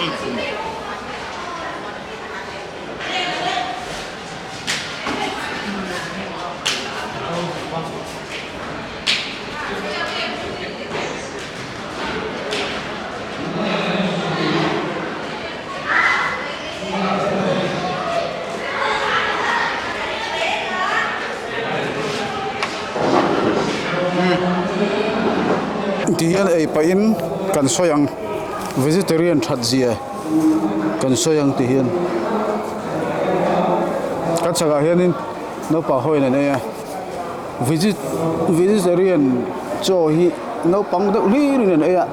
Ti hian ei pahin kan sawi ang vegetarian that zia kan sawi ang ti hian kan chhakah hianin naupang ho in an ei a vegetarian chaw hi naupang deuh hlir in an ei a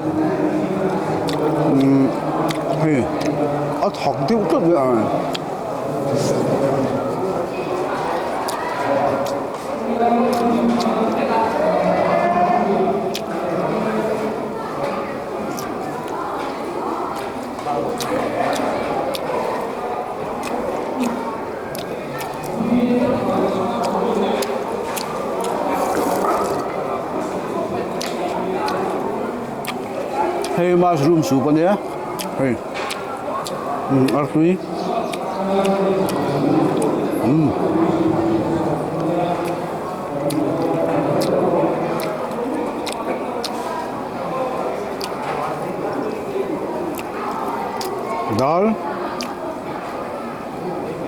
umm hei a thak deuh tlat mai a. Hei mushroom soup a nia hei artui umm dal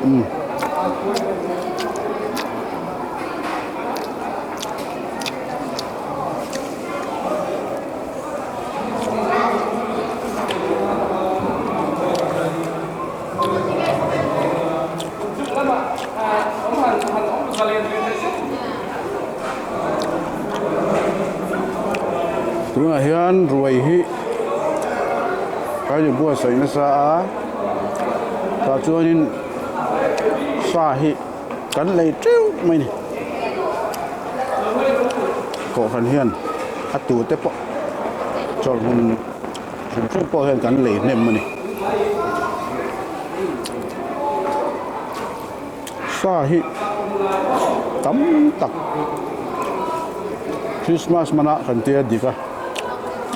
umm Tunah hian ruai hi kan inbuatsaih nasa a tah chuanin sa hi kan lei teuh mai a ni kohhran hian a tute pawh chawlh hmun hrim hrim pawh hian kan lei hnem a ni sa hi tam tak Christmas hmanah kan tia dik a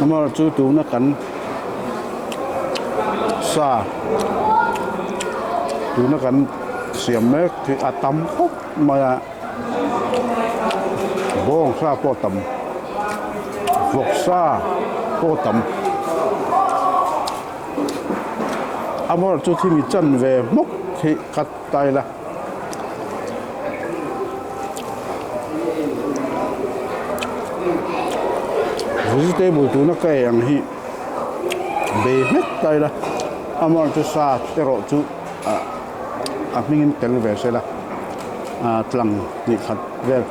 amaherawhchu tuna kan sa tuna kan siam mek hi a tam khawp mai a bawng sa pawh a tam vawksa pawh a tam amaherawhchu chu thil chan ve hmawk hi ka tai la. Vegetable tuna ka ei ang hi bei hmet ta ila amaherawhchu chu sa erawh chu a hmingin tel ve se la tlang hnih khat vel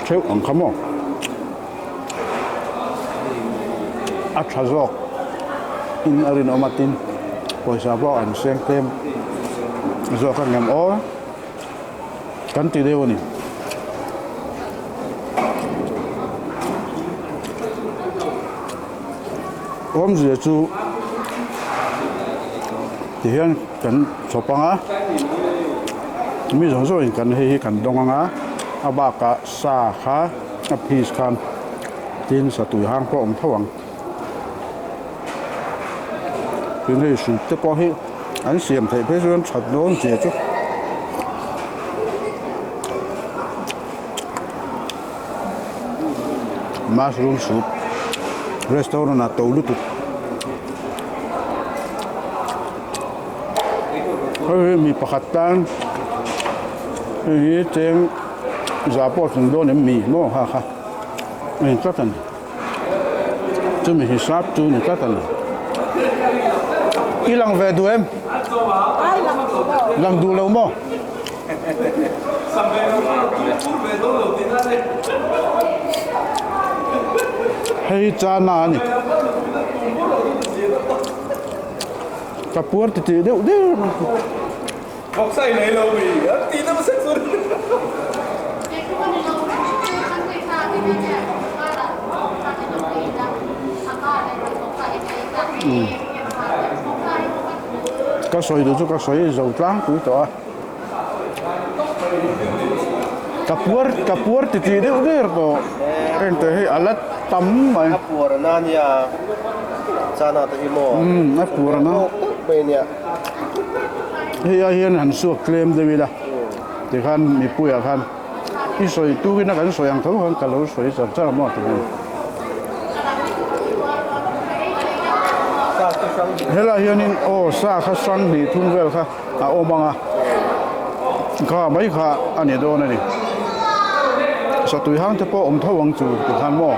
theuh ang kha maw a tha zawk in a rinawm a tin pawisa pawh an seng tlem zawk ang em aw kan ti deuh a ni. Awmzia chu tihian kan chhawp ang a mi zawng zawngin kan hei hi kan dawng ang a a bakah sa kha a piece khan tin satui hang pawh a awm tho ang tin hei soup te pawh hi an siam theih phei chuan that dawn zia chu. Mushroom soup restaurant ah to lutuk hei hi mi pakhat tan hei hi cheng za pawh a tling dawn em mi maw ha kha a ni tlat a ni chumi hisap chu a ni tlat a ni i lang ve duh em lang duh lo maw. Hei chana a ni. Ka puar ti tih deuh deuh. Ka sawi duh chu ka sawi zo tlangpui tawh a. Ka puar ka puar ti tih deuh der tawh heng te hi a la tam mai. A puar na nia. Chana te hi maw? Umm a pur ang a. Tawk deuh mai nia. Hei ai hian han suak tlem deuh ila tikhan mipuiah khan i sawi tukin a kan sawi ang tho khan ka lo sawi char char a maw ti mai. Helai hianin aw sa kha hrang hnih thum vel kha a awm ang a, kha mai kha a ni dawn a ni. Satui hang te pawh awm tho ang chu tikhan maw.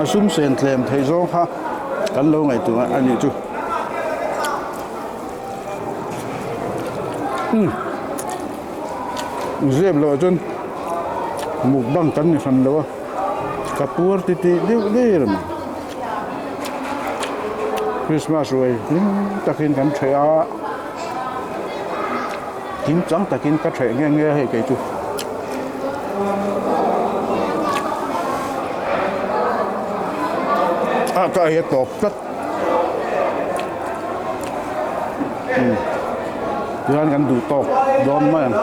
A sum sen tlem theih zawng kha kan lo ngaihtuah a nih chu. Umm zep loh chuan mukbang kan ni hran lo a ka puar ti tih deuh der mai. Christmas ruai hlim takin kan ṭheh a kim chang takin ka ṭheh nge nge hei kei chu. A ka hi a tawp tlat. Tichuan kan duh tawk dawn mai ang.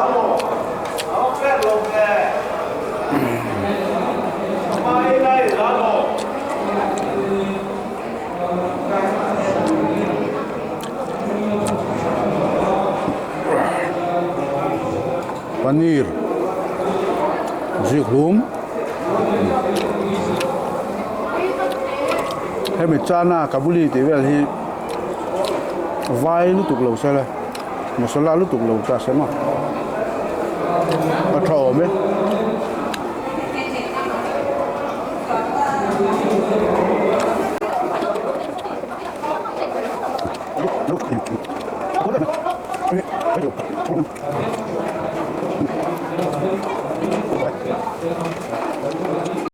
Paneer zikhlum hemi chana kabuli tih vel hi vai lutuk lo se la masala lutuk lo ta se maw a tha awm e.